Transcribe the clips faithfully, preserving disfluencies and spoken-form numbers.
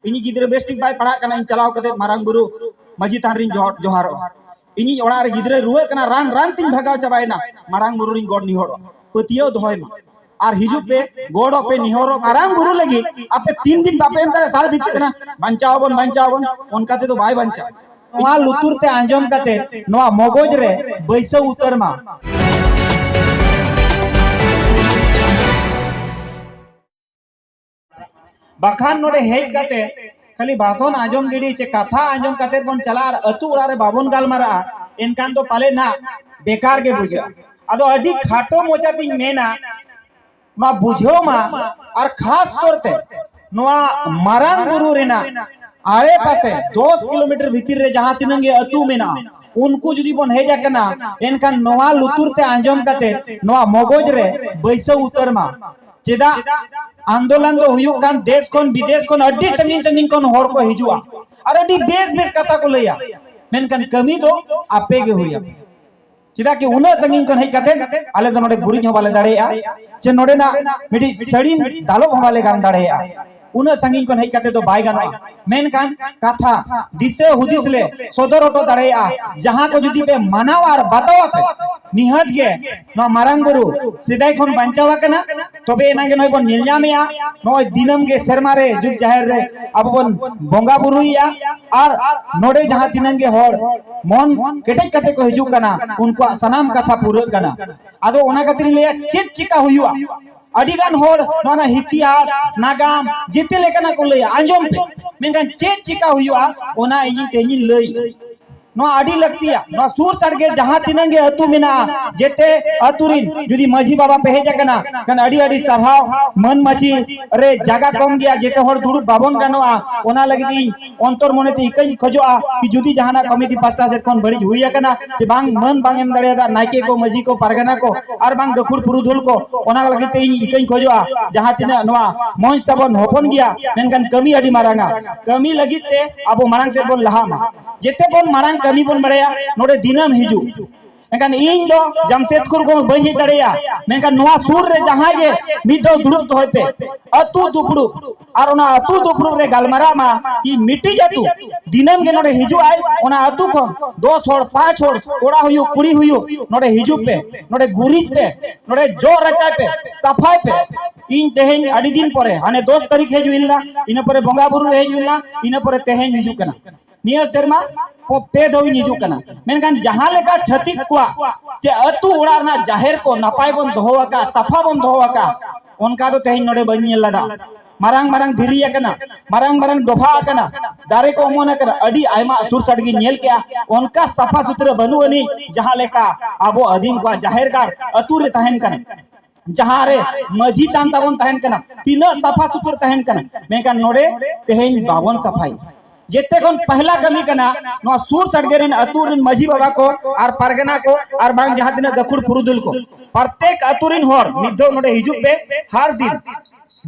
ᱤᱧᱤᱡ ᱜᱤᱫᱽᱨᱟᱹ ᱵᱮᱥ ᱴᱷᱤᱠ ᱵᱟᱭ ᱯᱟᱲᱦᱟᱜ ᱠᱟᱱᱟ, ᱤᱧ ᱪᱟᱞᱟᱣ ᱠᱟᱛᱮ ᱢᱟᱨᱟᱝ ᱵᱩᱨᱩ ᱢᱟᱹᱡᱷᱤ ᱛᱷᱟᱱ ᱨᱤᱧ ᱡᱚᱦᱟᱨ, ᱡᱚᱦᱟᱨᱚᱜᱼᱟ᱾ ᱤᱧᱤᱡ ᱚᱲᱟᱜ ᱨᱮ ᱜᱤᱫᱽᱨᱟᱹᱭ ᱨᱩᱣᱟᱹᱜ ᱠᱟᱱᱟ, ᱨᱟᱱ, ᱨᱟᱱ ᱛᱤᱧ ᱵᱷᱟᱜᱟᱣ ᱪᱟᱵᱟᱭᱮᱱᱟ, ᱢᱟᱨᱟᱝ ᱵᱩᱨᱩ ᱨᱤᱧ ᱜᱚᱰ ᱱᱤᱦᱚᱨᱚᱜᱼᱟ᱾ ᱯᱟᱹᱛᱭᱟᱹᱣ ᱫᱚᱦᱚᱭ ᱢᱟ᱾ ᱟᱨ ᱦᱤᱡᱩᱜ ᱯᱮ, ᱜᱚᱰᱚᱜ ᱯᱮ, ᱱᱤᱦᱚᱨᱚᱜ, ᱢᱟᱨᱟᱝ ᱵᱩᱨᱩ ᱞᱟᱹᱜᱤᱫ ᱟᱯᱮ ᱛᱤᱱ ᱫᱤᱱ ᱵᱟᱯᱮ ᱮᱢ ᱫᱟᱲᱮᱭᱟᱜᱼᱟ, ᱥᱟᱞ ᱵᱷᱤᱛᱤᱨ ᱠᱟᱱᱟ, ᱵᱟᱧᱪᱟᱣ ᱟᱵᱚᱱ, ᱵᱟᱧᱪᱟᱣ ᱟᱵᱚᱱ, ᱚᱱᱠᱟ ᱛᱮᱫᱚ ᱵᱟᱭ ᱵᱟᱧᱪᱟᱜᱼᱟ᱾ ᱱᱚᱣᱟ ᱞᱩᱛᱩᱨ ᱛᱮ ᱟᱸᱡᱚᱢ ᱠᱟᱛᱮ ᱱᱚᱣᱟ ᱢᱚᱜᱚᱡᱽ ᱨᱮ ᱵᱟᱹᱭᱥᱟᱹᱣ ᱩᱛᱟᱹᱨ ᱢᱟ᱾ ᱵᱟᱠᱷᱟᱱ ᱱᱚᱰᱮ ᱦᱮᱡ ᱠᱟᱛᱮ ᱠᱷᱟᱹᱞᱤ ᱵᱷᱟᱥᱚᱱ ᱟᱸᱡᱚᱢ ᱜᱤᱰᱤ ᱪᱮ ᱠᱟᱛᱷᱟ ᱟᱸᱡᱚᱢ ᱠᱟᱛᱮ ᱵᱚᱱ ᱪᱟᱞᱟᱜᱼᱟ ᱟᱨ ᱟᱹᱛᱩ ᱚᱲᱟᱜ ᱨᱮ ᱵᱟᱵᱚᱱ ᱜᱟᱞᱢᱟᱨᱟᱜᱼᱟ, ᱮᱱᱠᱷᱟᱱ ᱫᱚ ᱯᱟᱞᱮ ᱱᱟᱜ ᱵᱮᱠᱟᱨ ᱜᱮ ᱵᱩᱡᱷᱟᱹᱜᱼᱟ᱾ ᱟᱫᱚ ᱟᱹᱰᱤ ᱠᱷᱟᱴᱚ ᱢᱚᱪᱟ ᱛᱤᱧ ᱢᱮᱱᱟ, ᱱᱚᱣᱟ ᱵᱩᱡᱷᱟᱹᱣ ᱢᱟ, ᱟᱨ ᱠᱷᱟᱥ ᱛᱚᱨ ᱛᱮ ᱱᱚᱣᱟ ᱢᱟᱨᱟᱝ ᱵᱩᱨᱩ ᱨᱮᱱᱟᱜ ᱟᱲᱮ ᱯᱟᱥᱮ ᱫᱚᱥ ᱠᱤᱞᱳᱢᱤᱴᱟᱨ ᱵᱷᱤᱛᱤᱨ ᱨᱮ ᱡᱟᱦᱟᱸ ᱛᱤᱱᱟᱹᱜ ᱜᱮ ᱟᱹᱛᱩ ᱢᱮᱱᱟᱜᱼᱟ, ᱩᱱᱠᱩ ᱡᱩᱫᱤ ᱵᱚᱱ ᱦᱮᱡ ᱟᱠᱟᱱᱟ, ᱮᱱᱠᱷᱟᱱ ᱱᱚᱣᱟ ᱞᱩᱛᱩᱨ ᱛᱮ ᱟᱸᱡᱚᱢ ᱠᱟᱛᱮ ᱱᱚᱣᱟ ᱢᱚᱜᱚᱡᱽ ᱨᱮ ᱵᱟᱹᱭᱥᱟᱹᱣ ᱩᱛᱟᱹᱨ ᱢᱟ᱾ ᱪᱮᱫᱟᱜ ᱟᱱᱫᱳᱞᱚᱱ ᱫᱚ ᱦᱩᱭᱩᱜ ᱠᱟᱱ ᱫᱮᱥ ᱠᱷᱚᱱ ᱵᱤᱫᱮᱥ ᱠᱷᱚᱱ ᱟᱹᱰᱤ ᱥᱟᱺᱜᱤᱧ ᱥᱟᱺᱜᱤᱧ ᱠᱷᱚᱱ ᱦᱚᱲ ᱠᱚ ᱦᱤᱡᱩᱜᱼᱟ ᱟᱨ ᱟᱹᱰᱤ ᱵᱮᱥ ᱵᱮᱥ ᱠᱟᱛᱷᱟ ᱠᱚ ᱞᱟᱹᱭᱟ, ᱢᱮᱱᱠᱷᱟᱱ ᱠᱟᱹᱢᱤ ᱫᱚ ᱟᱯᱮ ᱜᱮ ᱦᱩᱭ ᱟᱯᱮ᱾ ᱪᱮᱫᱟᱜ ᱠᱤ ᱩᱱᱟᱹᱜ ᱥᱟᱺᱜᱤᱧ ᱠᱷᱚᱱ ᱦᱮᱡ ᱠᱟᱛᱮ ᱟᱞᱮ ᱫᱚ ᱱᱚᱰᱮ ᱜᱩᱨᱤᱡ ᱦᱚᱸ ᱵᱟᱞᱮ ᱫᱟᱲᱮᱭᱟᱜᱼᱟ, ᱪᱮ ᱱᱚᱰᱮᱱᱟᱜ ᱢᱤᱫᱴᱤᱡ ᱥᱟᱹᱲᱤᱢ ᱫᱟᱞᱚᱵ ᱦᱚᱸ ᱵᱟᱞᱮ ᱜᱟᱱ ᱫᱟᱲᱮᱭᱟᱜᱼᱟ᱾ ᱩᱱᱟᱹᱜ ᱥᱟᱺᱜᱤᱧ ᱠᱷᱚᱱ ᱦᱮᱡ ᱠᱟᱛᱮ ᱫᱚ ᱵᱟᱭ ᱜᱟᱱᱚᱜᱼᱟ᱾ ᱢᱮᱱᱠᱷᱟᱱ ᱠᱟᱛᱷᱟ ᱫᱤᱥᱟᱹ ᱦᱩᱫᱤᱥ ᱞᱮ ᱥᱚᱫᱚᱨ ᱦᱚᱴᱚ ᱫᱟᱲᱮᱭᱟᱜᱼᱟ, ᱡᱟᱦᱟᱸ ᱠᱚ ᱡᱩᱫᱤ ᱯᱮ ᱢᱟᱱᱟᱣᱟ ᱟᱨ ᱵᱟᱛᱟᱣᱟ ᱯᱮ, ᱱᱤᱦᱟᱹᱛ ᱜᱮ ᱱᱚᱣᱟ ᱢᱟᱨᱟᱝ ᱵᱩᱨᱩ ᱥᱮᱫᱟᱭ ᱠᱷᱚᱱ ᱵᱟᱧᱪᱟᱣ ᱟᱠᱟᱱᱟ᱾ ᱛᱚᱵᱮ ᱮᱱᱟᱝ ᱜᱮ ᱱᱚᱜᱼᱚᱭ ᱵᱚᱱ ᱧᱮᱞ ᱧᱟᱢᱮᱜᱼᱟ, ᱱᱚᱜᱼᱚᱭ ᱫᱤᱱᱟᱹᱢ ᱜᱮ ᱥᱮᱨᱢᱟ ᱨᱮ ᱡᱩᱜᱽ ᱡᱟᱦᱮᱨ ᱨᱮ ᱟᱵᱚ ᱵᱚᱱ ᱵᱚᱸᱜᱟ ᱵᱩᱨᱩᱭᱮᱜᱼᱟ᱾ ᱟᱨ ᱱᱚᱰᱮ ᱡᱟᱦᱟᱸ ᱛᱤᱱᱟᱹᱝ ᱜᱮ ᱦᱚᱲ ᱢᱚᱱ ᱠᱮᱴᱮᱡ ᱠᱟᱛᱮ ᱠᱚ ᱦᱤᱡᱩᱜ ᱠᱟᱱᱟ, ᱩᱱᱠᱩᱣᱟᱜ ᱥᱟᱱᱟᱢ ᱠᱟᱛᱷᱟ ᱯᱩᱨᱟᱹᱜ ᱠᱟᱱᱟ᱾ ᱟᱫᱚ ᱚᱱᱟ ᱠᱷᱟᱹᱛᱤᱨ ᱤᱧ ᱞᱟᱹᱭᱟ, ᱪᱮᱫ ᱪᱤᱠᱟ ᱦᱩᱭᱩᱜᱼᱟ? ᱟᱹᱰᱤ ᱜᱟᱱ ᱦᱚᱲ ᱱᱚᱣᱟ ᱨᱮᱱᱟᱜ ᱤᱛᱤᱦᱟᱥ, ᱱᱟᱜᱟᱢ, ᱡᱮᱛᱮ ᱞᱮᱠᱟᱱᱟᱜ ᱠᱚ ᱞᱟᱹᱭᱟ, ᱟᱸᱡᱚᱢ ᱯᱮ, ᱢᱮᱱᱠᱷᱟᱱ ᱪᱮᱫ ᱪᱤᱠᱟ ᱦᱩᱭᱩᱜᱼᱟ, ᱚᱱᱟ ᱤᱧ ᱛᱮᱦᱮᱧᱤᱧ ᱞᱟᱹᱭ᱾ ᱱᱚᱣᱟ ᱟᱹᱰᱤ ᱞᱟᱹᱠᱛᱤᱭᱟ᱾ ᱱᱚᱣᱟ ᱥᱩᱨ ᱥᱟᱰᱜᱮ ᱡᱟᱦᱟᱸ ᱛᱤᱱᱟᱹᱝ ᱜᱮ ᱟᱹᱛᱩ ᱢᱮᱱᱟᱜᱼᱟ, ᱡᱮᱛᱮ ᱟᱹᱛᱩ ᱨᱤᱱ ᱡᱩᱫᱤ ᱢᱟᱹᱡᱷᱤ ᱵᱟᱵᱟ ᱯᱮ ᱦᱮᱡ ᱟᱠᱟᱱᱟ, ᱠᱷᱟᱱ ᱟᱹᱰᱤ ᱟᱹᱰᱤ ᱥᱟᱨᱦᱟᱣ᱾ ᱢᱟᱹᱱ ᱢᱟᱹᱪᱷᱤ ᱨᱮ ᱡᱟᱭᱜᱟ ᱠᱚᱢ ᱜᱮᱭᱟ, ᱡᱮᱛᱮ ᱦᱚᱲ ᱫᱩᱲᱩᱵ ᱵᱟᱵᱚᱱ ᱜᱟᱱᱚᱜᱼᱟ᱾ ᱚᱱᱟ ᱞᱟᱹᱜᱤᱫ ᱤᱧ ᱚᱱᱛᱚᱨ ᱢᱚᱱᱮᱛᱮ ᱤᱠᱟᱹᱧ ᱠᱷᱚᱡᱚᱜᱼᱟ ᱠᱤ ᱡᱩᱫᱤ ᱡᱟᱦᱟᱱᱟᱜ ᱠᱚᱢᱤᱴᱤ ᱯᱟᱥᱴᱟ ᱥᱮᱫ ᱠᱷᱚᱱ ᱵᱟᱹᱲᱤᱡ ᱦᱩᱭ ᱟᱠᱟᱱᱟ, ᱡᱮ ᱵᱟᱝ ᱢᱟᱹᱱ ᱵᱟᱝ ᱮᱢ ᱫᱟᱲᱮᱭᱟᱫᱟ ᱱᱟᱭᱠᱮ ᱠᱚ, ᱢᱟᱹᱡᱷᱤ ᱠᱚ, ᱯᱟᱨᱜᱟᱱᱟ ᱠᱚ, ᱟᱨ ᱵᱟᱝ ᱜᱟᱹᱠᱷᱩᱲ ᱯᱩᱨᱩᱫᱷᱩᱞ ᱠᱚ, ᱚᱱᱟ ᱞᱟᱹᱜᱤᱫ ᱛᱮ ᱤᱧ ᱤᱠᱟᱹᱧ ᱠᱷᱚᱡᱚᱜᱼᱟ᱾ ᱡᱟᱦᱟᱸ ᱛᱤᱱᱟᱹᱜ ᱱᱚᱣᱟ ᱢᱚᱧᱪ ᱛᱟᱵᱚᱱ ᱦᱚᱯᱚᱱ ᱜᱮᱭᱟ, ᱢᱮᱱᱠᱷᱟᱱ ᱠᱟᱹᱢᱤ ᱟᱹᱰᱤ ᱢᱟᱨᱟᱝᱟ᱾ ᱠᱟᱹᱢᱤ ᱞᱟᱹᱜᱤᱫ ᱛᱮ ᱟᱵᱚ ᱢᱟᱲᱟᱝ ᱥᱮᱫ ᱵᱚᱱ ᱞᱟᱦᱟᱜ ᱢᱟ᱾ ᱡᱮᱛᱮ ᱵᱚᱱ ᱢᱟᱲᱟᱝ ᱠᱟᱹᱢᱤ ᱵᱚᱱ ᱵᱟᱲᱟᱭᱟ, ᱱᱚᱰᱮ ᱫᱤᱱᱟᱹᱢ ᱦᱤᱡᱩᱜ ᱢᱮᱱᱠᱷᱟᱱ ᱤᱧ ᱫᱚ ᱡᱟᱢᱥᱮᱫᱽᱯᱩᱨ ᱠᱷᱚᱱ ᱵᱟᱹᱧ ᱦᱮᱡ ᱫᱟᱲᱮᱭᱟᱜᱼᱟ᱾ ᱢᱮᱱᱠᱷᱟᱱ ᱱᱚᱣᱟ ᱥᱩᱨ ᱨᱮ ᱡᱟᱦᱟᱸᱭ ᱜᱮ ᱢᱤᱫ ᱫᱷᱟᱣ ᱫᱩᱲᱩᱵ ᱫᱚᱦᱚᱭ ᱯᱮ, ᱟᱹᱛᱩ ᱫᱩᱯᱲᱩᱵ, ᱟᱨ ᱚᱱᱟ ᱟᱹᱛᱩ ᱫᱩᱯᱲᱩᱵ ᱨᱮ ᱜᱟᱞᱢᱟᱨᱟᱣ ᱢᱟ ᱠᱤ ᱢᱤᱫᱴᱤᱡ ᱟᱹᱛᱩ ᱫᱤᱱᱟᱹᱢ ᱜᱮ ᱱᱚᱰᱮ ᱦᱤᱡᱩᱜ ᱟᱭ, ᱚᱱᱟ ᱟᱹᱛᱩ ᱠᱷᱚᱱ ᱫᱚᱥ ᱦᱚᱲ, ᱯᱟᱸᱪ ᱦᱚᱲ, ᱠᱚᱲᱟ ᱦᱩᱭᱩᱜ, ᱠᱩᱲᱤ ᱦᱩᱭᱩᱜ, ᱱᱚᱰᱮ ᱦᱤᱡᱩᱜ ᱯᱮ, ᱱᱚᱰᱮ ᱜᱩᱨᱤᱡ ᱯᱮ, ᱱᱚᱰᱮ ᱡᱚᱜ ᱨᱟᱪᱟᱭ ᱯᱮ, ᱥᱟᱯᱷᱟᱭ ᱯᱮ᱾ ᱤᱧ ᱛᱮᱦᱮᱧ ᱟᱹᱰᱤ ᱫᱤᱱ ᱯᱚᱨᱮ, ᱦᱟᱱᱮ ᱫᱚᱥ ᱛᱟᱹᱨᱤᱠᱷ ᱦᱮᱡ ᱦᱩᱭ ᱞᱮᱱᱟ, ᱤᱱᱟᱹ ᱯᱚᱨᱮ ᱵᱚᱸᱜᱟ ᱵᱩᱨᱩ ᱨᱮ ᱦᱮᱡ ᱦᱩᱭ ᱞᱮᱱᱟ, ᱤᱱᱟᱹ ᱯᱚᱨᱮ ᱛᱮᱦᱮᱧ ᱦᱤᱡᱩᱜ ᱠᱟᱱᱟ᱾ ᱱᱤᱭᱟᱹ ᱥᱮᱨᱢᱟ ᱯᱚ-, ᱯᱮ ᱫᱷᱟᱣ ᱤᱧ ᱦᱤᱡᱩᱜ ᱠᱟᱱᱟ᱾ ᱢᱮᱱᱠᱷᱟᱱ ᱡᱟᱦᱟᱸ ᱞᱮᱠᱟ ᱪᱷᱟᱹᱛᱤᱠ ᱠᱚᱣᱟᱜ ᱪᱮ ᱟᱹᱛᱩ ᱚᱲᱟᱜ ᱨᱮᱱᱟᱜ ᱡᱟᱦᱮᱨ ᱠᱚ ᱱᱟᱯᱟᱭ ᱵᱚᱱ ᱫᱚᱦᱚ ᱟᱠᱟᱫ, ᱥᱟᱯᱷᱟ ᱵᱚᱱ ᱫᱚᱦᱚ ᱟᱠᱟᱫ, ᱚᱱᱠᱟ ᱫᱚ ᱛᱮᱦᱮᱧ ᱱᱚᱰᱮ ᱵᱟᱹᱧ ᱧᱮᱞ ᱞᱮᱫᱟ᱾ ᱢᱟᱨᱟᱝ ᱢᱟᱨᱟᱝ ᱫᱷᱤᱨᱤ ᱟᱠᱟᱱᱟ, ᱢᱟᱨᱟᱝ ᱢᱟᱨᱟᱝ ᱰᱚᱵᱷᱟ ᱟᱠᱟᱱᱟ, ᱫᱟᱨᱮ ᱠᱚ ᱚᱢᱚᱱ ᱟᱠᱟᱱᱟ, ᱟᱹᱰᱤ ᱟᱭᱢᱟ ᱥᱩᱨ ᱥᱟᱰᱜᱮᱧ ᱧᱮᱞ ᱠᱮᱜᱼᱟ᱾ ᱚᱱᱠᱟ ᱥᱟᱯᱷᱟ ᱥᱩᱛᱨᱟᱹ ᱵᱟᱹᱱᱩᱜ ᱟᱹᱱᱤᱡ ᱡᱟᱦᱟᱸ ᱞᱮᱠᱟ ᱟᱵᱚ ᱟᱹᱫᱤᱢ ᱠᱚᱣᱟᱜ ᱡᱟᱦᱮᱨ ᱜᱟᱲ ᱟᱹᱛᱩ ᱨᱮ ᱛᱟᱦᱮᱱ ᱠᱟᱱᱟ, ᱡᱟᱦᱟᱸ ᱨᱮ ᱢᱟᱹᱡᱷᱤ ᱛᱷᱟᱱ ᱛᱟᱵᱚᱱ ᱛᱟᱦᱮᱱ ᱠᱟᱱᱟ, ᱛᱤᱱᱟᱹᱜ ᱥᱟᱯᱷᱟ ᱥᱩᱛᱨᱟᱹ ᱛᱟᱦᱮᱱ ᱠᱟᱱᱟ, ᱢᱮᱱᱠᱷᱟᱱ ᱱᱚᱰᱮ ᱛᱮᱦᱮᱧ ᱵᱟᱵᱚᱱ ᱥᱟᱯᱷᱟᱭ᱾ ᱡᱮᱛᱮ ᱠᱷᱚᱱ ᱯᱟᱦᱞᱟ ᱠᱟᱹᱢᱤ ᱠᱟᱱᱟ ᱱᱚᱣᱟ ᱥᱩᱨ ᱥᱟᱰᱜᱮ ᱨᱮᱱ ᱟᱹᱛᱩ ᱨᱮᱱ ᱢᱟᱹᱡᱷᱤ ᱵᱟᱵᱟ ᱠᱚ ᱟᱨ ᱯᱟᱨᱜᱟᱱᱟ ᱠᱚ ᱟᱨ ᱵᱟᱝ ᱡᱟᱦᱟᱸ ᱛᱤᱱᱟᱹᱜ ᱜᱟᱹᱠᱷᱩᱲ ᱯᱩᱨᱩᱫᱷᱩᱞ ᱠᱚ, ᱯᱨᱚᱛᱮᱠ ᱟᱹᱛᱩ ᱨᱮᱱ ᱦᱚᱲ ᱢᱤᱫ ᱫᱷᱟᱣ ᱱᱚᱰᱮ ᱦᱤᱡᱩᱜ ᱯᱮ, ᱦᱟᱨ ᱫᱤᱱ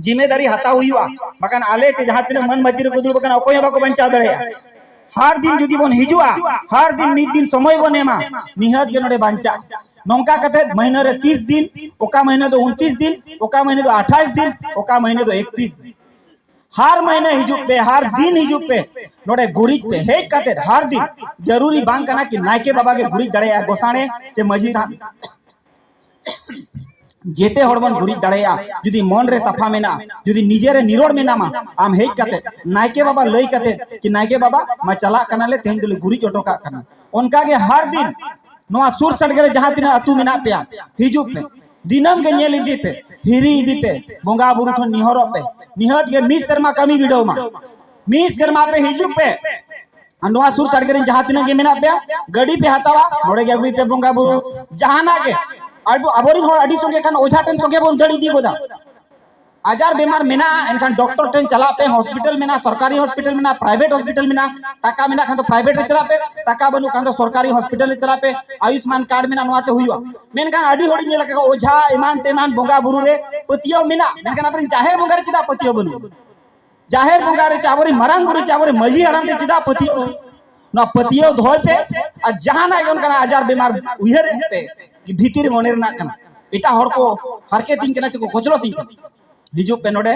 ᱡᱤᱢᱮᱫᱟᱨᱤ ᱦᱟᱛᱟᱣ ᱦᱩᱭᱩᱜᱼᱟ, ᱵᱟᱠᱷᱟᱱ ᱟᱞᱮ ᱪᱮ ᱡᱟᱦᱟᱸ ᱛᱤᱱᱟᱹᱜ ᱢᱟᱹᱱ ᱢᱟᱹᱡᱷᱤ ᱨᱮᱠᱚ ᱫᱩᱲᱩᱵ ᱟᱠᱟᱱᱟ, ᱚᱠᱚᱭ ᱦᱚᱸ ᱵᱟᱠᱚ ᱵᱟᱧᱪᱟᱣ ᱫᱟᱲᱮᱭᱟᱜᱼᱟ᱾ ᱦᱟᱨ ᱫᱤᱱ ᱡᱩᱫᱤ ᱵᱚᱱ ᱦᱤᱡᱩᱜᱼᱟ, ᱦᱟᱨ ᱫᱤᱱ ᱢᱤᱫ ᱫᱤᱱ ᱥᱚᱢᱚᱭ ᱵᱚᱱ ᱮᱢᱟ, ᱱᱤᱦᱟᱹᱛ ᱜᱮ ᱱᱚᱰᱮ ᱵᱟᱧᱪᱟᱜ᱾ ᱱᱚᱝᱠᱟ ᱠᱟᱛᱮ ᱢᱟᱹᱦᱱᱟᱹ ᱨᱮ ᱛᱤᱥ ᱫᱤᱱ, ᱚᱠᱟ ᱢᱟᱹᱦᱱᱟᱹ ᱫᱚ ᱩᱱᱛᱤᱥ ᱫᱤᱱ, ᱚᱠᱟ ᱢᱟᱹᱦᱱᱟᱹ ᱫᱚ ᱟᱴᱷᱟᱥ ᱫᱤᱱ, ᱚᱠᱟ ᱢᱟᱹᱦᱱᱟᱹ ᱫᱚ ᱮᱠᱛᱤᱥ ᱫᱤᱱ᱾ ᱦᱟᱨ ᱢᱟᱹᱦᱱᱟᱹ ᱦᱤᱡᱩᱜ ᱯᱮ, ᱦᱟᱨ ᱫᱤᱱ ᱦᱤᱡᱩᱜ ᱯᱮ, ᱱᱚᱰᱮ ᱜᱩᱨᱤᱡ ᱯᱮ᱾ ᱦᱮᱡ ᱠᱟᱛᱮ ᱦᱟᱨ ᱫᱤᱱ, ᱡᱟᱹᱨᱩᱨᱤ ᱵᱟᱝ ᱠᱟᱱᱟ ᱠᱤ ᱱᱟᱭᱠᱮ ᱵᱟᱵᱟ ᱜᱮ ᱜᱩᱨᱤᱡ ᱫᱟᱲᱮᱭᱟᱜᱼᱟ, ᱜᱚᱥᱟᱬᱮ ᱪᱮ ᱢᱟᱹᱡᱷᱤ ᱛᱷᱟᱱ, ᱡᱮᱛᱮ ᱦᱚᱲ ᱵᱚᱱ ᱜᱩᱨᱤᱡ ᱫᱟᱲᱮᱭᱟᱜᱼᱟ᱾ ᱡᱩᱫᱤ ᱢᱚᱱ ᱨᱮ ᱥᱟᱯᱷᱟ ᱢᱮᱱᱟᱜᱼᱟ, ᱡᱩᱫᱤ ᱱᱤᱡᱮ ᱨᱮ ᱱᱤᱨᱚᱲ ᱢᱮᱱᱟᱢᱟ, ᱟᱢ ᱦᱮᱡ ᱠᱟᱛᱮ ᱱᱟᱭᱠᱮ ᱵᱟᱵᱟ ᱞᱟᱹᱭ ᱠᱟᱛᱮ ᱠᱤ ᱱᱟᱭᱠᱮ ᱵᱟᱵᱟ, ᱢᱟ ᱪᱟᱞᱟᱜ ᱠᱟᱱᱟᱞᱮ, ᱛᱮᱦᱮᱧ ᱫᱚᱞᱮ ᱜᱩᱨᱤᱡ ᱚᱴᱚ ᱠᱟᱜ ᱠᱟᱱᱟ᱾ ᱚᱱᱠᱟ ᱜᱮ ᱦᱟᱨ ᱫᱤᱱ ᱱᱚᱣᱟ ᱥᱩᱨ ᱥᱟᱰᱜᱮ ᱨᱮ ᱡᱟᱦᱟᱸ ᱛᱤᱱᱟᱹᱜ ᱟᱹᱛᱩ ᱢᱮᱱᱟᱜ ᱯᱮᱭᱟ, ᱦᱤᱡᱩᱜ ᱯᱮ, ᱫᱤᱱᱟᱹᱢ ᱜᱮ ᱧᱮᱞ ᱤᱫᱤ ᱯᱮ, ᱦᱤᱨᱤ ᱤᱫᱤ ᱯᱮ, ᱵᱚᱸᱜᱟ ᱵᱩᱨᱩ ᱴᱷᱮᱱ ᱱᱤᱦᱚᱨᱚᱜ ᱯᱮ᱾ ᱱᱤᱦᱟᱹᱛ ᱜᱮ ᱢᱤᱫ ᱥᱮᱨᱢᱟ ᱠᱟᱹᱢᱤ ᱵᱤᱰᱟᱹᱣ ᱢᱟ, ᱢᱤᱫ ᱥᱮᱨᱢᱟ ᱯᱮ ᱦᱤᱡᱩᱜ ᱯᱮ᱾ ᱟᱨ ᱱᱚᱣᱟ ᱥᱩᱨ ᱥᱟᱰᱜᱮ ᱨᱮᱱ ᱡᱟᱦᱟᱸ ᱛᱤᱱᱟᱹᱜ ᱜᱮ ᱢᱮᱱᱟᱜ ᱯᱮᱭᱟ, ᱜᱟᱹᱰᱤ ᱯᱮ ᱦᱟᱛᱟᱣᱟ, ᱱᱚᱰᱮ ᱜᱮ ᱟᱹᱜᱩᱭ ᱯᱮ ᱵᱚᱸᱜᱟ ᱵᱩᱨᱩ, ᱡᱟᱦᱟᱱᱟᱜ ᱜᱮ᱾ ᱟᱵᱚ, ᱟᱵᱚᱨᱮᱱ ᱦᱚᱲ ᱟᱹᱰᱤ ᱥᱚᱸᱜᱮ ᱠᱷᱟᱱ ᱚᱡᱷᱟ ᱴᱷᱮᱱ ᱥᱚᱸᱜᱮ ᱵᱚᱱ ᱫᱟᱹᱲ ᱤᱫᱤ ᱜᱚᱫᱟ᱾ ᱟᱡᱟᱨ ᱵᱮᱢᱟᱨ ᱢᱮᱱᱟᱜᱼᱟ, ᱮᱱᱠᱷᱟᱱ ᱰᱚᱠᱴᱚᱨ ᱴᱷᱮᱱ ᱪᱟᱞᱟᱜ ᱯᱮ, ᱦᱚᱥᱯᱤᱴᱟᱞ ᱢᱮᱱᱟᱜᱼᱟ, ᱥᱚᱨᱠᱟᱨᱤ ᱦᱚᱥᱯᱤᱴᱟᱞ ᱢᱮᱱᱟᱜᱼᱟ, ᱯᱨᱟᱭᱵᱷᱮᱴ ᱦᱚᱥᱯᱤᱴᱟᱞ ᱢᱮᱱᱟᱜᱼᱟ, ᱴᱟᱠᱟ ᱢᱮᱱᱟᱜ ᱠᱷᱟᱱ ᱫᱚ ᱯᱨᱟᱭᱵᱷᱮᱴ ᱨᱮ ᱪᱟᱞᱟᱜ ᱯᱮ, ᱴᱟᱠᱟ ᱵᱟᱹᱱᱩᱜ ᱠᱷᱟᱱ ᱫᱚ ᱥᱚᱨᱠᱟᱨᱤ ᱦᱚᱥᱯᱤᱴᱟᱞ ᱨᱮ ᱪᱟᱞᱟᱜ ᱯᱮ, ᱟᱭᱩᱥᱢᱟᱱ ᱠᱟᱨᱰ ᱢᱮᱱᱟᱜᱼᱟ, ᱱᱚᱣᱟᱛᱮ ᱦᱩᱭᱩᱜᱼᱟ᱾ ᱢᱮᱱᱠᱷᱟᱱ ᱟᱹᱰᱤ ᱦᱚᱲᱤᱧ ᱧᱮᱞ ᱟᱠᱟᱫ ᱠᱚᱣᱟ, ᱚᱡᱷᱟ ᱮᱢᱟᱱ ᱛᱮᱢᱟᱱ ᱵᱚᱸᱜᱟ ᱵᱩᱨᱩ ᱨᱮ ᱯᱟᱹᱛᱭᱟᱹᱣ ᱢᱮᱱᱟᱜ, ᱢᱮᱱᱠᱷᱟᱱ ᱟᱵᱚᱨᱮᱱ ᱡᱟᱦᱮᱨ ᱵᱚᱸᱜᱟ ᱨᱮ ᱪᱮᱫᱟᱜ ᱯᱟᱹᱛᱭᱟᱹᱣ ᱵᱟᱹᱱᱩᱜ? ᱡᱟᱦᱮᱨ ᱵᱚᱸᱜᱟ ᱨᱮ ᱪᱮ ᱟᱵᱚᱨᱮᱱ ᱢᱟᱨᱟᱝ ᱵᱩᱨᱩ ᱪᱮ ᱟᱵᱚᱨᱮᱱ ᱢᱟᱹᱡᱷᱤ ᱦᱟᱲᱟᱢ ᱨᱮ ᱪᱮᱫᱟᱜ ᱯᱟᱹᱛᱭᱟᱹᱣ? ᱱᱚᱣᱟ ᱯᱟᱹᱛᱭᱟᱹᱣ ᱫᱚᱦᱚᱭ ᱯᱮ᱾ ᱟᱨ ᱡᱟᱦᱟᱱᱟᱜ ᱜᱮ ᱚᱱᱠᱟᱱᱟᱜ ᱟᱡᱟᱨ ᱵᱤᱢᱟᱨ ᱩᱭᱦᱟᱹᱨᱮᱫ ᱯᱮ, ᱵᱷᱤᱛᱤᱨ ᱢᱚᱱᱮ ᱨᱮᱱᱟᱜ ᱠᱟᱱᱟ, ᱮᱴᱟᱜ ᱦᱚᱲ ᱠᱚ ᱦᱟᱨᱠᱮᱛᱤᱧ ᱠᱟᱱᱟ ᱪᱮ ᱠᱚ ᱠᱚᱪᱞᱚᱛᱤᱧ ᱠᱟᱱᱟ, ᱦᱤᱡᱩᱜ ᱯᱮ ᱱᱚᱰᱮ,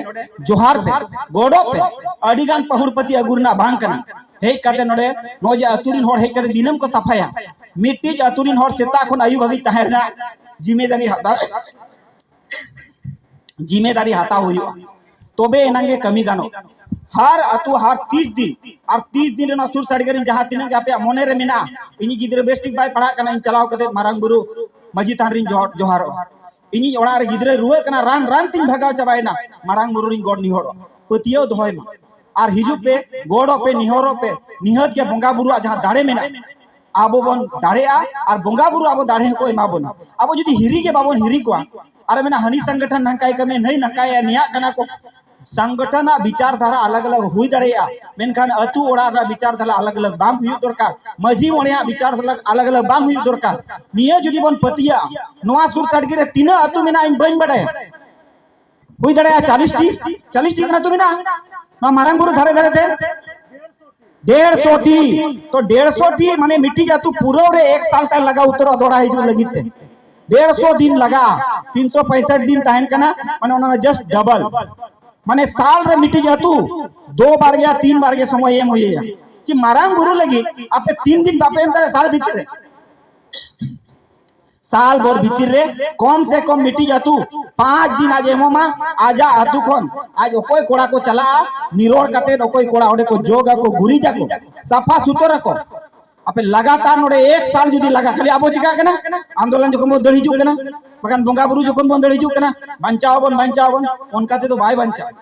ᱡᱚᱦᱟᱨ ᱯᱮ, ᱜᱚᱰᱚᱜ ᱯᱮ᱾ ᱟᱹᱰᱤ ᱜᱟᱱ ᱯᱟᱹᱦᱩᱲ ᱯᱟᱹᱛᱤ ᱟᱹᱜᱩ ᱨᱮᱱᱟᱜ ᱵᱟᱝ ᱠᱟᱱᱟ᱾ ᱦᱮᱡ ᱠᱟᱛᱮ ᱱᱚᱰᱮ, ᱱᱚᱜᱼᱚᱭ ᱡᱮ ᱟᱹᱛᱩ ᱨᱤᱱ ᱦᱚᱲ ᱦᱮᱡ ᱠᱟᱛᱮ ᱫᱤᱱᱟᱹᱢ ᱠᱚ ᱥᱟᱯᱷᱟᱭᱟ, ᱢᱤᱫᱴᱤᱡ ᱟᱹᱛᱩ ᱨᱤᱱ ᱦᱚᱲ ᱥᱮᱛᱟᱜ ᱠᱷᱚᱱ ᱟᱹᱭᱩᱵ ᱦᱟᱹᱵᱤᱡ ᱛᱟᱦᱮᱸ ᱨᱮᱱᱟᱜ ᱡᱤᱢᱮᱫᱟᱨᱤ ᱦᱟᱛᱟᱣ, ᱡᱤᱢᱮᱫᱟᱨᱤ ᱦᱟᱛᱟᱣ ᱦᱩᱭᱩᱜᱼᱟ, ᱛᱚᱵᱮ ᱮᱱᱟᱝ ᱜᱮ ᱠᱟᱹᱢᱤ ᱜᱟᱱᱚᱜ᱾ ᱦᱟᱨ ᱟᱹᱛᱩ ᱦᱟᱨ ᱛᱤᱥ ᱫᱤᱱ, ᱟᱨ ᱛᱤᱥ ᱫᱤᱱ ᱨᱮᱱᱟᱜ ᱥᱩᱨ ᱥᱟᱰᱜᱮ ᱨᱤᱱ ᱡᱟᱦᱟᱸ ᱛᱤᱱᱟᱹᱜ ᱜᱮ ᱟᱯᱮᱭᱟᱜ ᱢᱚᱱᱮ ᱨᱮ ᱢᱮᱱᱟᱜᱼᱟ, ᱤᱧᱤᱡ ᱜᱤᱫᱽᱨᱟᱹ ᱵᱮᱥ ᱴᱷᱤᱠ ᱵᱟᱭ ᱯᱟᱲᱦᱟᱜ ᱠᱟᱱᱟ, ᱤᱧ ᱪᱟᱞᱟᱣ ᱠᱟᱛᱮ ᱢᱟᱨᱟᱝ ᱵᱩᱨᱩ ᱢᱟᱹᱡᱷᱤ ᱛᱷᱟᱱ ᱨᱤᱧ ᱡᱚᱦᱟᱨ, ᱡᱚᱦᱟᱨᱚᱜᱼᱟ, ᱤᱧᱤᱡ ᱚᱲᱟᱜ ᱨᱮ ᱜᱤᱫᱽᱨᱟᱹᱭ ᱨᱩᱣᱟᱹᱜ ᱠᱟᱱᱟ, ᱨᱟᱱ ᱨᱟᱱ ᱛᱤᱧ ᱵᱷᱟᱜᱟᱣ ᱪᱟᱵᱟᱭᱮᱱᱟ, ᱢᱟᱨᱟᱝ ᱵᱩᱨᱩ ᱨᱤᱧ ᱜᱚᱰ ᱱᱤᱦᱚᱨᱚᱜᱼᱟ, ᱯᱟᱹᱛᱭᱟᱹᱣ ᱫᱚᱦᱚᱭ ᱢᱟ᱾ ᱟᱨ ᱦᱤᱡᱩᱜ ᱯᱮ, ᱜᱚᱰᱚᱜ ᱯᱮ, ᱱᱤᱦᱚᱨᱚᱜ ᱯᱮ, ᱱᱤᱦᱟᱹᱛ ᱜᱮ ᱵᱚᱸᱜᱟ ᱵᱩᱨᱩᱣᱟᱜ ᱡᱟᱦᱟᱸ ᱫᱟᱲᱮ ᱢᱮᱱᱟᱜᱼᱟ, ᱟᱵᱚ ᱵᱚᱱ ᱫᱟᱲᱮᱭᱟᱜᱼᱟ ᱟᱨ ᱵᱚᱸᱜᱟ ᱵᱩᱨᱩ ᱟᱵᱚ ᱫᱟᱲᱮ ᱦᱚᱸᱠᱚ ᱮᱢᱟ ᱵᱚᱱᱟ᱾ ᱟᱵᱚ ᱡᱩᱫᱤ ᱦᱤᱨᱤ ᱜᱮ ᱵᱟᱵᱚᱱ ᱦᱤᱨᱤ ᱠᱚᱣᱟ, ᱟᱨ ᱢᱮᱱᱟ ᱦᱟᱹᱱᱤ ᱥᱚᱝᱜᱚᱴᱷᱚᱱ ᱱᱟᱝᱠᱟᱭ ᱠᱟᱹᱢᱤᱭᱟ, ᱱᱟᱹᱭ ᱱᱟᱝᱠᱟᱭᱟ, ᱱᱮᱭᱟᱜ ᱠᱟᱱᱟ ᱠᱚ, ᱥᱚᱝᱜᱚᱴᱷᱚᱱ ᱟᱜ ᱵᱤᱪᱟᱨ ᱫᱷᱟᱨᱟ ᱟᱞᱟᱜᱽ ᱟᱞᱟᱜᱽ ᱦᱩᱭ ᱫᱟᱲᱮᱭᱟᱜᱼᱟ, ᱢᱮᱱᱠᱷᱟᱱ ᱟᱹᱛᱩ ᱚᱲᱟᱜ ᱨᱮᱱᱟᱜ ᱵᱤᱪᱟᱨ ᱫᱷᱟᱨᱟ ᱟᱞᱟᱜᱽ ᱟᱞᱟᱜᱽ ᱵᱟᱝ ᱦᱩᱭᱩᱜ ᱫᱚᱨᱠᱟᱨ᱾ ᱢᱟᱹᱡᱷᱤ ᱢᱚᱬᱮᱭᱟᱜ ᱵᱤᱪᱟᱨ ᱫᱷᱟᱨᱟ ᱟᱞᱟᱜᱽ ᱟᱞᱟᱜᱽ ᱵᱟᱝ ᱦᱩᱭᱩᱜ ᱫᱚᱨᱠᱟᱨ᱾ ᱱᱤᱭᱟᱹ ᱡᱩᱫᱤ ᱵᱚᱱ ᱯᱟᱹᱛᱭᱟᱹᱜᱼᱟ, ᱱᱚᱣᱟ ᱥᱩᱨ ᱥᱟᱰᱜᱮ ᱨᱮ ᱛᱤᱱᱟᱹᱜ ᱟᱹᱛᱩ ᱢᱮᱱᱟᱜᱼᱟ ᱤᱧ ᱵᱟᱹᱧ ᱵᱟᱰᱟᱭᱟ, ᱦᱩᱭ ᱫᱟᱲᱮᱭᱟᱜᱼᱟ ᱪᱟᱞᱤᱥ ᱴᱤ, ᱪᱟᱞᱤᱥ ᱴᱤ ᱜᱟᱱ ᱟᱹᱛᱩ ᱢᱮᱱᱟᱜᱼᱟ ᱱᱚᱣᱟ ᱢᱟᱨᱟᱝ ᱵᱩᱨᱩ ᱫᱷᱟᱨᱮ ᱫᱷᱟᱨᱮ ᱛᱮ᱾ ᱰᱮᱲᱥᱚ ᱴᱤ᱾ ᱛᱚ ᱰᱮᱲᱥᱚ ᱴᱤ ᱢᱟᱱᱮ ᱢᱤᱫᱴᱤᱡ ᱟᱹᱛᱩ ᱯᱩᱨᱟᱹᱣ ᱨᱮ ᱮᱠ ᱥᱟᱞ ᱛᱟᱭ ᱞᱟᱜᱟᱣ ᱩᱛᱟᱹᱨᱚᱜᱼᱟ ᱫᱚᱦᱲᱟ ᱦᱤᱡᱩᱜ ᱞᱟᱹᱜᱤᱫ ᱛᱮ᱾ ᱰᱮᱲᱥᱚ ᱫᱤᱱ ᱞᱟᱜᱟᱜᱼᱟ᱾ ᱛᱤᱱᱥᱚ ᱯᱚᱸᱭᱥᱚᱴᱷ ᱫᱤᱱ ᱛᱟᱦᱮᱱ ᱠᱟᱱᱟ, ᱢᱟᱱᱮ ᱚᱱᱟ ᱡᱟᱥᱴ ᱰᱚᱵᱚᱞ᱾ ᱢᱟᱱᱮ ᱥᱟᱞ ᱨᱮ ᱢᱤᱫᱴᱤᱡ ᱟᱹᱛᱩ ᱫᱚ ᱵᱟᱨ ᱜᱮᱭᱟ, ᱛᱤᱱ ᱵᱟᱨ ᱜᱮ ᱥᱚᱢᱚᱭ ᱮᱢ ᱦᱩᱭ ᱟᱭᱟ᱾ ᱪᱮ ᱢᱟᱨᱟᱝ ᱵᱩᱨᱩ ᱞᱟᱹᱜᱤᱫ ᱟᱯᱮ ᱛᱤᱱ ᱫᱤᱱ ᱵᱟᱯᱮ ᱮᱢ ᱫᱟᱲᱮᱭᱟᱜᱼᱟ ᱥᱟᱞ ᱵᱷᱤᱛᱤᱨ ᱨᱮ? ᱥᱟᱞ ᱵᱷᱳᱨ ᱵᱷᱤᱛᱤᱨ ᱨᱮ ᱠᱚᱢ ᱥᱮ ᱠᱚᱢ ᱢᱤᱫᱴᱤᱡ ᱟᱹᱛᱩ ᱯᱟᱸᱪ ᱫᱤᱱ ᱟᱡ ᱮᱢᱚᱜ ᱢᱟ᱾ ᱟᱡᱟᱜ ᱟᱹᱛᱩ ᱠᱷᱚᱱ ᱟᱡ ᱚᱠᱚᱭ ᱠᱚᱲᱟ ᱠᱚ ᱪᱟᱞᱟᱜᱼᱟ, ᱱᱤᱨᱚᱲ ᱠᱟᱛᱮ ᱚᱠᱚᱭ ᱠᱚᱲᱟ ᱚᱸᱰᱮ ᱠᱚ ᱡᱚᱜ ᱟᱠᱚ, ᱜᱩᱨᱤᱡ ᱟᱠᱚ, ᱥᱟᱯᱷᱟ ᱥᱩᱛᱟᱹᱨ ᱟᱠᱚ᱾ ᱟᱯᱮ ᱞᱟᱜᱟᱛᱟᱨ ᱱᱚᱰᱮ ᱮᱠ ᱥᱟᱞ ᱡᱩᱫᱤ ᱞᱟᱜᱟ, ᱠᱷᱟᱹᱞᱤ ᱟᱵᱚ ᱪᱤᱠᱟᱜ ᱠᱟᱱᱟ? ᱟᱱᱫᱳᱞᱚᱱ ᱡᱚᱠᱷᱚᱱ ᱵᱚᱱ ᱫᱟᱹᱲ ᱦᱤᱡᱩᱜ ᱠᱟᱱᱟ, ᱵᱟᱠᱷᱟᱱ ᱵᱚᱸᱜᱟ ᱵᱩᱨᱩ ᱡᱚᱠᱷᱚᱱ ᱵᱚᱱ ᱫᱟᱹᱲ ᱦᱤᱡᱩᱜ ᱠᱟᱱᱟ, ᱵᱟᱧᱪᱟᱣ ᱟᱵᱚᱱ, ᱵᱟᱧᱪᱟᱣ ᱟᱵᱚᱱ, ᱚᱱᱠᱟ ᱛᱮᱫᱚ ᱵᱟᱭ ᱵᱟᱧᱪᱟᱜᱼᱟ᱾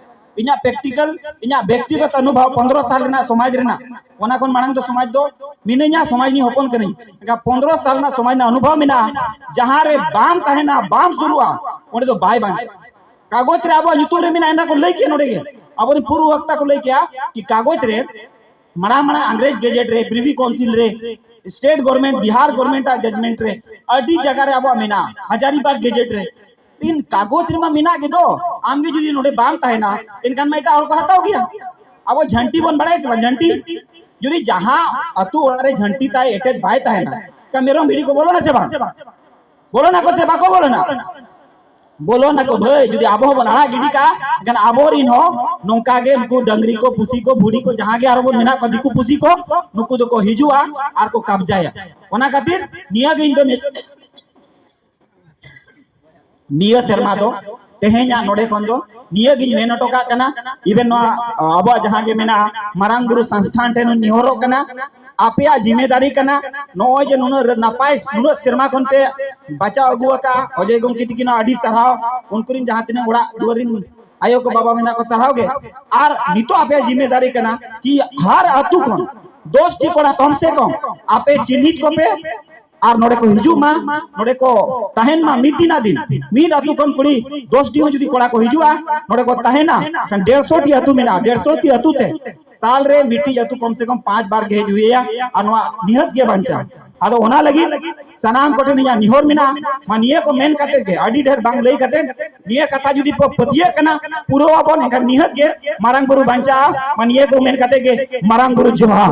ᱤᱧᱟᱹᱜ ᱯᱨᱮᱠᱴᱤᱠᱟᱞ, ᱤᱧᱟᱹᱜ ᱵᱮᱠᱛᱤᱜᱚᱛ ᱚᱱᱩᱵᱷᱚᱵ ᱯᱚᱱᱫᱽᱨᱚ ᱥᱟᱞ ᱨᱮᱱᱟᱜ ᱥᱚᱢᱟᱡᱽ ᱨᱮᱱᱟᱜ, ᱚᱱᱟ ᱠᱷᱚᱱ ᱢᱟᱲᱟᱝ ᱫᱚ ᱥᱚᱢᱟᱡᱽ ᱫᱚ ᱢᱤᱱᱟᱹᱧᱟ, ᱥᱚᱢᱟᱡᱽ ᱨᱤᱧ ᱦᱚᱯᱚᱱ ᱠᱟᱹᱱᱟᱹᱧ, ᱮᱱᱠᱷᱟᱱ ᱯᱚᱱᱫᱽᱨᱚ ᱥᱟᱞ ᱨᱮᱱᱟᱜ ᱥᱚᱢᱟᱡᱽ ᱨᱮᱱᱟᱜ ᱚᱱᱩᱵᱷᱚᱵ ᱢᱮᱱᱟᱜᱼᱟ᱾ ᱡᱟᱦᱟᱸ ᱨᱮ ᱵᱟᱝ ᱛᱟᱦᱮᱱᱟ, ᱵᱟᱝ ᱥᱩᱨᱩᱜᱼᱟ, ᱚᱸᱰᱮ ᱫᱚ ᱵᱟᱭ ᱵᱟᱧᱪᱟᱜᱼᱟ᱾ ᱠᱟᱜᱚᱡᱽ ᱨᱮ ᱟᱵᱚᱣᱟᱜ ᱧᱩᱛᱩᱢ ᱨᱮ ᱢᱮᱱᱟᱜᱼᱟ, ᱮᱱᱟ ᱠᱚ ᱞᱟᱹᱭ ᱠᱮᱭᱟ ᱱᱚᱰᱮ ᱜᱮ, ᱟᱵᱚᱨᱮᱱ ᱯᱩᱨᱩ ᱵᱚᱠᱛᱟ ᱠᱚ ᱞᱟᱹᱭ ᱠᱮᱭᱟ ᱠᱤ ᱠᱟᱜᱚᱡᱽ ᱨᱮ ᱢᱟᱲᱟᱝ ᱢᱟᱲᱟᱝ ᱤᱝᱨᱮᱡᱽ ᱜᱮᱡᱮᱴ ᱨᱮ, ᱯᱨᱤᱵᱷᱤ ᱠᱟᱣᱩᱱᱥᱤᱞ ᱨᱮ, ᱥᱴᱮᱴ ᱜᱚᱵᱷᱚᱨᱱᱢᱮᱱᱴ, ᱵᱤᱦᱟᱨ ᱜᱚᱵᱷᱚᱨᱱᱢᱮᱱᱴ ᱟᱜ ᱡᱟᱡᱽᱢᱮᱱᱴ ᱨᱮ ᱟᱹᱰᱤ ᱡᱟᱭᱜᱟ ᱨᱮ ᱟᱵᱚᱣᱟᱜ ᱢᱮᱱᱟᱜᱼᱟ, ᱦᱟᱡᱟᱨᱤᱵᱟᱜᱽ ᱜᱮᱡᱮᱴ ᱨᱮ᱾ ᱤᱱ ᱠᱟᱜᱚᱡᱽ ᱨᱮᱢᱟ ᱢᱮᱱᱟᱜ ᱜᱮ ᱫᱚ, ᱟᱢ ᱜᱮ ᱡᱩᱫᱤ ᱱᱚᱰᱮ ᱵᱟᱢ ᱛᱟᱦᱮᱱᱟ, ᱮᱱᱠᱷᱟᱱ ᱢᱟ ᱮᱴᱟᱜ ᱦᱚᱲ ᱠᱚ ᱦᱟᱛᱟᱣ ᱜᱮᱭᱟ᱾ ᱟᱵᱚ ᱡᱷᱟᱱᱴᱤ ᱵᱚᱱ ᱵᱟᱲᱟᱭᱟ ᱥᱮ ᱵᱟᱝ? ᱡᱷᱟᱱᱴᱤ, ᱡᱩᱫᱤ ᱡᱟᱦᱟᱸ ᱟᱹᱛᱩ ᱚᱲᱟᱜ ᱨᱮ ᱡᱷᱟᱹᱱᱴᱤ ᱛᱟᱭ ᱮᱴᱮᱫ ᱵᱟᱭ ᱛᱟᱦᱮᱱᱟ, ᱠᱟ ᱢᱮᱨᱚᱢ ᱵᱷᱤᱰᱤ ᱠᱚ ᱵᱚᱞᱚᱱᱟ ᱥᱮ ᱵᱟᱝ? ᱵᱚᱞᱚᱱᱟ ᱠᱚ ᱥᱮ ᱵᱟᱠᱚ ᱵᱚᱞᱚᱱᱟ? ᱵᱚᱞᱚᱱᱟ ᱠᱚ ᱵᱷᱟᱹᱭ᱾ ᱡᱩᱫᱤ ᱟᱵᱚ ᱦᱚᱸᱵᱚᱱ ᱟᱲᱟᱜ ᱜᱤᱰᱤ ᱠᱟᱜᱼᱟ, ᱮᱱᱠᱷᱟᱱ ᱟᱵᱚᱨᱤᱱ ᱦᱚᱸ ᱱᱚᱝᱠᱟ ᱜᱮ ᱩᱱᱠᱩ ᱰᱟᱹᱝᱨᱤ ᱠᱚ, ᱯᱩᱥᱤ ᱠᱚ, ᱵᱷᱩᱰᱤ ᱠᱚ, ᱡᱟᱦᱟᱸ ᱜᱮ ᱟᱨᱚ ᱵᱚᱱ ᱢᱮᱱᱟᱜ ᱠᱚᱣᱟ ᱫᱤᱠᱩ ᱯᱩᱥᱤ ᱠᱚ, ᱱᱩᱠᱩ ᱫᱚᱠᱚ ᱦᱤᱡᱩᱜᱼᱟ ᱟᱨ ᱠᱚ ᱠᱟᱵᱡᱟᱭᱟ᱾ ᱚᱱᱟ ᱠᱷᱟᱹᱛᱤᱨ ᱱᱤᱭᱟᱹ ᱜᱮ ᱤᱧ ᱫᱚ ᱱᱤ- ᱱᱤᱭᱟᱹ ᱥᱮᱨᱢᱟ ᱫᱚ, ᱛᱮᱦᱮᱧᱟᱜ ᱱᱚᱰᱮ ᱠᱷᱚᱱ ᱫᱚ ᱱᱤᱭᱟᱹ ᱜᱤᱧ ᱢᱮᱱ ᱦᱚᱴᱚ ᱠᱟᱜ ᱠᱟᱱᱟ᱾ ᱤᱵᱷᱮᱱ ᱱᱚᱣᱟ, ᱟ, ᱟᱵᱚᱣᱟᱜ ᱡᱟᱦᱟᱸ ᱜᱮ ᱢᱮᱱᱟᱜᱼᱟ, ᱢᱟᱨᱟᱝ ᱵᱩᱨᱩ ᱥᱚᱝᱥᱛᱷᱟᱱ ᱴᱷᱮᱱ ᱦᱚᱸ ᱱᱮᱦᱚᱨᱚᱜ ᱠᱟᱱᱟ, ᱟᱯᱮᱭᱟᱜ ᱡᱤᱢᱮᱫᱟᱨᱤ ᱠᱟᱱᱟ᱾ ᱱᱚᱜᱼᱚᱭ ᱡᱮ ᱱᱩᱱᱟᱹᱜ ᱨᱮ-, ᱱᱟᱯᱟᱭ ᱱᱩᱱᱟᱹᱜ ᱥᱮᱨᱢᱟ ᱠᱷᱚᱱ ᱯᱮ ᱵᱟᱧᱪᱟᱣ ᱟᱹᱜᱩ ᱟᱠᱟᱫᱼᱟ, ᱚᱡᱚᱭ ᱜᱚᱢᱠᱮ ᱛᱤᱠᱤᱱ ᱦᱚᱸ ᱟᱹᱰᱤ ᱥᱟᱨᱦᱟᱣ, ᱩᱱᱠᱩ ᱨᱤᱱ ᱡᱟᱦᱟᱸ ᱛᱤᱱᱟᱹᱜ ᱚᱲᱟᱜ ᱫᱩᱣᱟᱹᱨ ᱨᱤᱱ ᱟᱭᱳ ᱠᱚ ᱵᱟᱵᱟ ᱢᱮᱱᱟᱜ ᱠᱚ, ᱥᱟᱨᱦᱟᱣ ᱜᱮ᱾ ᱟᱨ ᱱᱤᱛᱚᱜ ᱟᱯᱮᱭᱟᱜ ᱡᱤᱢᱮᱫᱟᱨᱤ ᱠᱟᱱᱟ ᱠᱤ ᱦᱟᱨ ᱟᱹᱛᱩ ᱠᱷᱚᱱ ᱫᱚᱥ ᱴᱤ ᱠᱚᱲᱟ ᱠᱚᱢ ᱥᱮ ᱠᱚᱢ ᱟᱯᱮ ᱪᱤᱱᱦᱤᱛ ᱠᱚᱯᱮ, ᱟᱨ ᱱᱚᱰᱮ ᱠᱚ ᱦᱤᱡᱩᱜ ᱢᱟ, ᱱᱚᱰᱮ ᱠᱚ ᱛᱟᱦᱮᱱ ᱢᱟ ᱢᱤᱫ ᱫᱤᱱᱟᱜ ᱫᱤᱱ᱾ ᱢᱤᱫ ᱟᱹᱛᱩ ᱠᱷᱚᱱ ᱠᱩᱲᱤ ᱫᱚᱥ ᱴᱤ ᱦᱚᱸ ᱡᱩᱫᱤ ᱠᱚᱲᱟ ᱠᱚ ᱦᱤᱡᱩᱜᱼᱟ, ᱱᱚᱰᱮ ᱠᱚ ᱛᱟᱦᱮᱱᱟ, ᱠᱷᱟᱱ ᱰᱮᱲᱥᱚ ᱴᱤ ᱟᱹᱛᱩ ᱢᱮᱱᱟᱜᱼᱟ, ᱰᱮᱲᱥᱚ ᱴᱤ ᱟᱹᱛᱩ ᱛᱮ ᱥᱟᱞ ᱨᱮ ᱢᱤᱫᱴᱤᱡ ᱟᱹᱛᱩ ᱠᱚᱢ ᱥᱮ ᱠᱚᱢ ᱯᱟᱸᱪ ᱵᱟᱨ ᱜᱮ ᱦᱮᱡ ᱦᱩᱭ ᱟᱭᱟ, ᱟᱨ ᱱᱚᱣᱟ ᱱᱤᱦᱟᱹᱛ ᱜᱮ ᱵᱟᱧᱪᱟᱣ᱾ ᱟᱫᱚ ᱚᱱᱟ ᱞᱟᱹᱜᱤᱫ ᱥᱟᱱᱟᱢ ᱠᱚᱴᱷᱮᱱ ᱤᱧᱟᱹᱜ ᱱᱮᱦᱚᱨ ᱢᱮᱱᱟᱜᱼᱟ, ᱢᱟ ᱱᱤᱭᱟᱹ ᱠᱚ ᱢᱮᱱ ᱠᱟᱛᱮ ᱜᱮ, ᱟᱹᱰᱤ ᱰᱷᱮᱨ ᱵᱟᱝ ᱞᱟᱹᱭ ᱠᱟᱛᱮ, ᱱᱤᱭᱟᱹ ᱠᱟᱛᱷᱟ ᱡᱩᱫᱤ ᱯᱮ ᱯᱟᱹᱛᱭᱟᱹᱜ ᱠᱟᱱᱟ, ᱯᱩᱨᱟᱹᱣ ᱟᱵᱚᱱ, ᱮᱱᱠᱷᱟᱱ ᱱᱤᱦᱟᱹᱛ ᱜᱮ ᱢᱟᱨᱟᱝ ᱵᱩᱨᱩ ᱵᱟᱧᱪᱟᱜᱼᱟ᱾ ᱢᱟ ᱱᱤᱭᱟᱹ ᱠᱚ ᱢᱮᱱ ᱠᱟᱛᱮ ᱜᱮ ᱢᱟᱨᱟᱝ ᱵᱩᱨᱩ ᱡᱚᱦᱟᱨ᱾